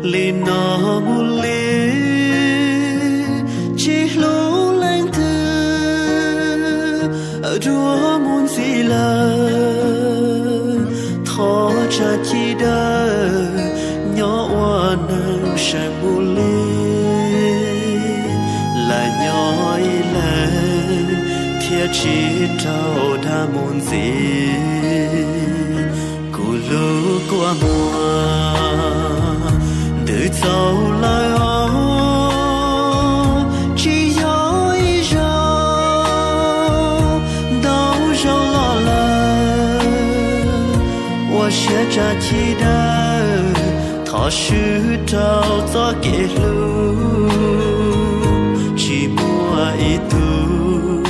Li no mus li, tsis hlub leej twg dua mus ntxiv lawm. Thov tsa ci dawb nyob ua neeg seem mus li, lam nyob ib leeg thiaj tsis raug dag mus ntxiv. Kuv lub kua muag ntws txaus lawm os, tsis yog ib zaug, ntau zaug los lawm. Ua siab tsa ci dawb, thov swb rau txoj kev hlub, tsis muaj ib tug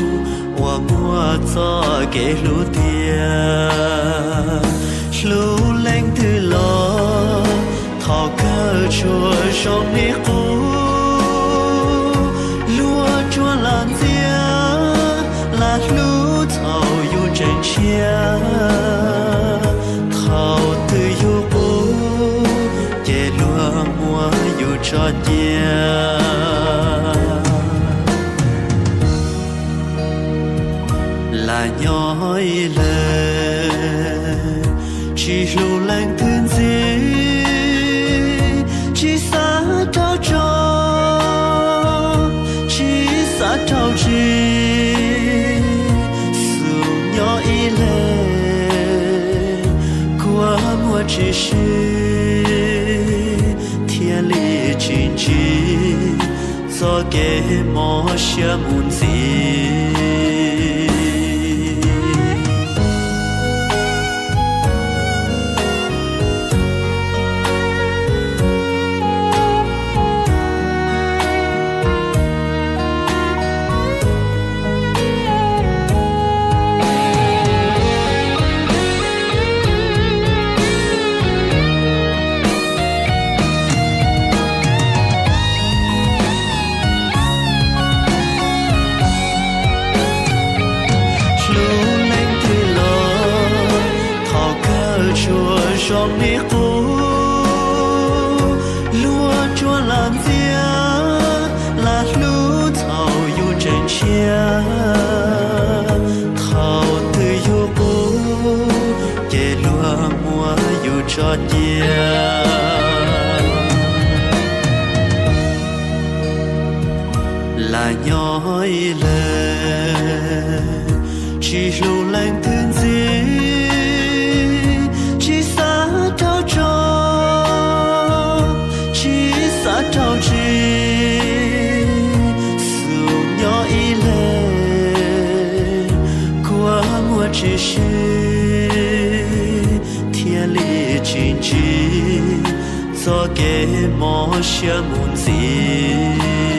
uas muaj txoj kev hlub tiag. Hlub leej twg los thaum kawg tsuas zoo li qub, luag tsuas lam ntxias, lam hlub thaum yus tseem tshiab. Thaum twg yus qub ces luag muab yus tso cia, lam nyob ib leeg, tsis hlub leej twg ntxiv, tsis xav raug tso, tsis xav raug tsis, xub nyob ib leeg, kua muag tsis sib, thiaj li tsis ntsib txoj kev mob siab mus ntxiv. Hlub leej twg los thaum kawg tsuas zoo li qub, luag tsuas lam ntxias, lam hlub thaum yus tseem tshiab. Thaum twg yus qub ces luag muab yus tso cia, lam nyob ib leeg, tsis hlub leej twg ntxiv, tsis xav raug tso, tsis xav raug tsis, xub nyob ib leeg, kua muag tsis sib, thiaj li tsis ntsib txoj kev mob siab mus ntxiv.